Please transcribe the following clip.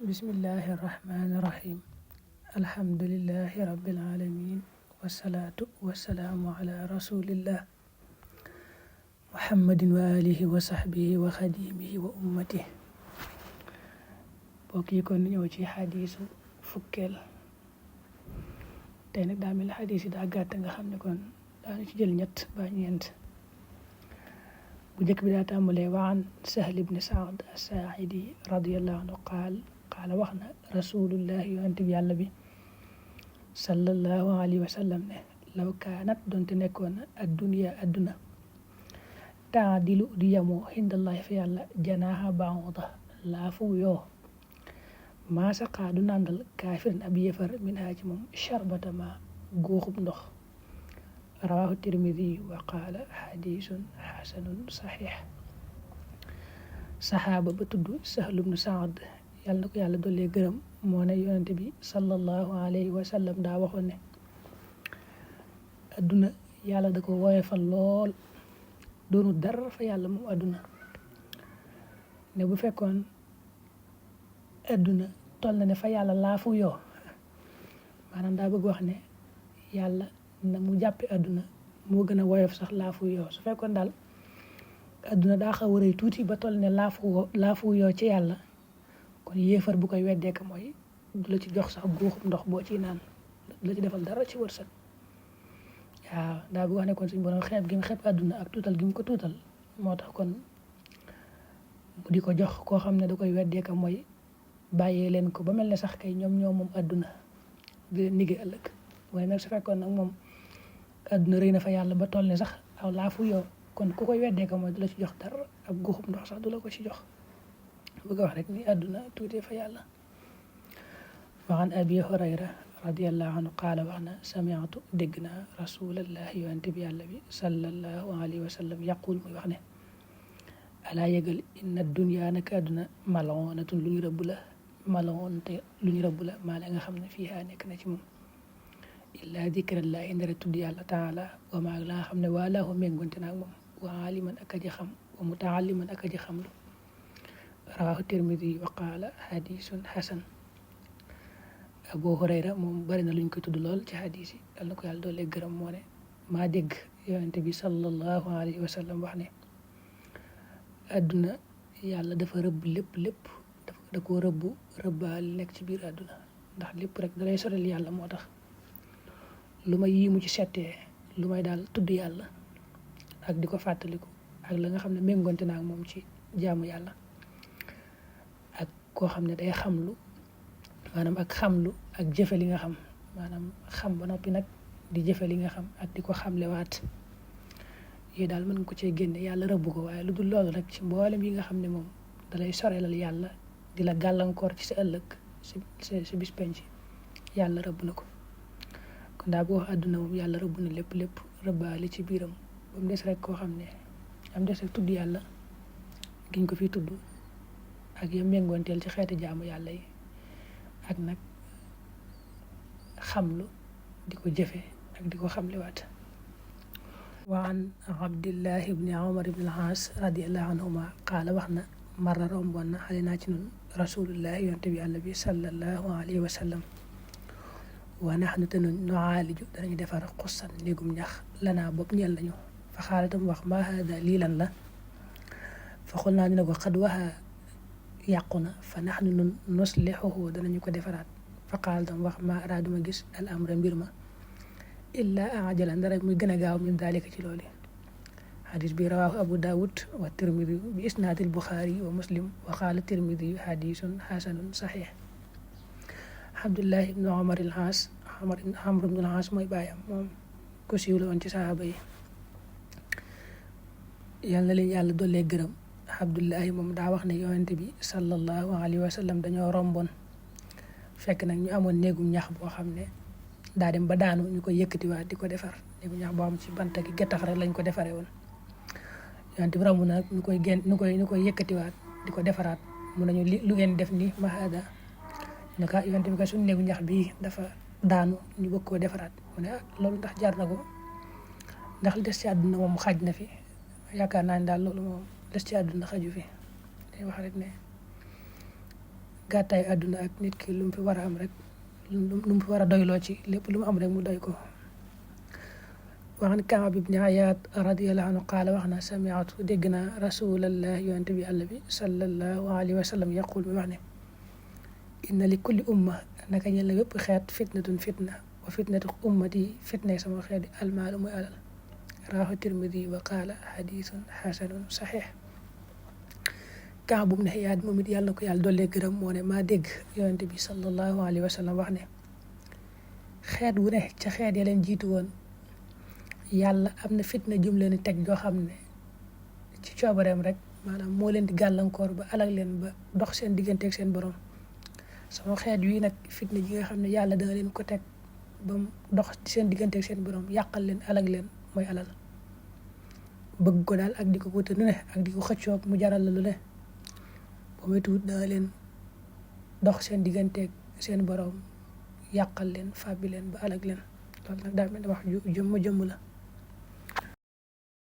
bismillahi irrahmani irrahim alhamdulillahi rabbil alamin wasalaatu wasalaamu ala rasulillah muhammadin wa alihi wa sahbihi wa xadimihi wa ummati. bokk yi kon ñëw ci xadiisu fukkeel. tey nag daa mel xadiis yi daa gàtt nga xam ne kon daanu ci jël ñett ba ñeent. bu njëkk bi daa tàmbalee waan Sahl ibn Saad as-Saaidi radiyallahu anhu qaala wax na rasulullahi yonent bi yàlla bi sallallahu alayhi wa sallam ne law kaanat doonte nekkoon adduniya adduna taadilu di yamoo hindallahi fa yàlla janaaha ba'uda laafu yoo maa saqaa du nàndal kaafirin ab yéefar min haa ci moom sharbata ma góoxub ndox. rawaahu tirmidi wa qaala xadiisun xasanun saxiix. saxaaba ba tudd Sahl ibn Saad yàlla na ko yàlla dollee gërëm moo ne yonente bi sallallahu alayhi wa sallam daa waxoon ne adduna yàlla da ko woyofal lool doonu dara fa yàlla moom adduna ne bu fekkoon adduna toll na ne fa yàlla laafu yoo maanaam daa bëgg wax ne yàlla na mu jàppe adduna moo gën a woyof sax laafu yoo. su fekkoon daal adduna daa xaw a rëy tuuti ba toll ne laafu yoo ci yàlla kon yéefar bu koy weddeeka mooy du la ci jox sax guuxum ndox boo ciy naan du la ci defal dara ci wërsëg. waaw daa bëgg wax ne kon suñu borom xeeb gi mu xeeb adduna ak tuutal gi mu ko tuutal moo tax kon mu di ko jox koo xam ne da koy weddeeka mooy bàyyee leen ko ba mel ne sax kay ñoom moom adduna di leen liggéey ëllëg. waaye nag su fekkoon nag moom adduna rëy na fa yàlla ba toll ne sax aw laafu yoo kon ku koy weddee ko mooy du la ci jox dara ak guuxum ndox sax du la ko ci jox. bëgg a wax rek ni adduna tuutee fa yàlla. wa an abi hurayra radiyallahu anhu qaala wax na sami'tu dégg naa rasulallahi yonente bi yàlla bi sallallahu alayhi wa sallam yaqul muy wax ne alaa yëgal inna dunya naka adduna mal'unatun lu ñu rëbb la mal'unate lu ñu rëbb la maa la nga xam ne fiihaa nekk na ci moom illaa dikrallahi ndara tudd yàlla taala wa maa la nga xam ne waalaahu méngonte naag moom wa aliman ak aji xam wa mutaalliman ak aji xam lu. rawaahu tirmidi wa qaala hadisun hasan. abu hurayra moom bari na luñ ko tudd lool ci hadis yi yal na ko yàlla doole gërëm moo ne maa dégg yonente bi sallallahu alayhi wa sallam wax ne adduna yàlla dafa rëbb lépp da koo rëbbaal nekk ci biir adduna ndax lépp rek dalay sorel yàlla moo tax lu may yii mu ci settee lu may daal tudd yàlla ak di ko fàttaliku ak la nga xam ne méngonte naa ak moom ci jaamu yàlla ak koo xam ne day xamlu maanaam ak xamlu ak jëfe li nga xam maanaam xam ba noppi nag di jëfe li nga xam ak di ko xamlewaat yooyu daal mën nga ko cee génne yàlla rëbb ko. waaye lu dul loolu rek ci mboolem yi nga xam ne moom dalay sorelal yàlla di la gàllankoor ci sa ëllëg si bis penc yàlla rëbb na ko. kon daa boo wax àdduna moom yàlla rëbb na lépp rëbbaale ci biiram ba mu des rek koo xam ne am des rek tudd yàlla giñ ko fi tudd ak ya méngoonteel ci xeeti jaamu yàlla yi ak nag xamlu di ko jëfe ak di ko xamliwaat. wa an abdillahi ibni umar ibn al-aas radiyallahu anhuma qaala wax na marra romboon na xale naa ci nun rasulullahi yonte bi yàlla bi sallallahu alayhi wa sallam wa nahnu te nun nu'aaliju danañu defar xussan néegum ñax lanaa bopp ñeel nañu fa xaalatam wax ma hada lii lan la fa xul naa ñu ne ko xad waxa yàqu na fa nahnu nun nuslihuhu danañu ko defaraat fa xaalatam wax ma araaduma gis al amra mbir ma illaa ajala ndara muy gën a gaaw min daalika ci loolu. xadis bi rawaahu abu daawud wa tirmidi bi isnaadil buxaari wa muslim wa qaala tirmidi xadisun xasanun saxiix. abdullahi ibnu omar al-aas amr ibnu al-aas mooy baayam moom ko siiw la woon ci saxaaba yi yal na leen yàlla dollee gërëm. abdullahi moom daa wax ne yonente bi sallallahu alayhi wa sallam dañoo romboon fekk nag ñu amoon néegum ñax boo xam ne daa dem ba daanu ñu koy yëkkatiwaat di ko defar néegum ñax boo xam ci bant gi gettax rek lañ ko defaree woon yonente bi romb na nag ñu koy yëkkatiwaat di ko defaraat mun nañu lu ngeen def ni mahada ne ka yonente bi ka suñu néegu ñax bii dafa daanu ñu bëgg koo defaraat mu ne loolu ndax jar na ko ndax li des ci àdduna moom xaaj na fi yaakaar naa ne daal loolu moom des ci àdduna xaju fi day wax rek ne gàttaay àdduna ak nit ki lu mu fi war a am rek lu mu fi war a doyloo ci lépp lu mu am rek mu doy ko. waxan Kaab ibn Ayaad radiyallahu anhu qaala wax na sami'tu dégg naa rasulallah yonent bi Yàlla bi sallallahu alayhi wa sallam yaqul mi wax ne inna li kulli umma naka ñel na wépp xeet fitnatun fitna wa fitnatu ummati fitna sama xeet almaalu muy alal rawahu Tirmidi wa qaala xadiisun xasanun saxiix. Kaab ibn Ayaad moom it yàlla na ko yàlla dollee gërëm moo ne maa dégg yonent bi sallallahu alayhi wa sallam wax ne xeet wu ne ca xeet ya leen jiitu woon yàlla am na fitna jum leen teg joo xam ne ci coobareem rek maanaam moo leen di gàllankoor ba alag leen ba dox seen digganteeg seen borom. sama xeet yi nag fitna ji nga xam ne yàlla dana leen ko teg ba mu dox ci seen digganteeg seen borom yàqal leen alag leen mooy alal. bëgg ko daal ak di ko wuute nu ne ak di ko xëccoog mu jaral la lu ne ba muy tuut dana leen dox seen digganteeg seen borom yàqal leen fàbbi leen ba alag leen loolu nag daa mel ne wax ju jëmm la.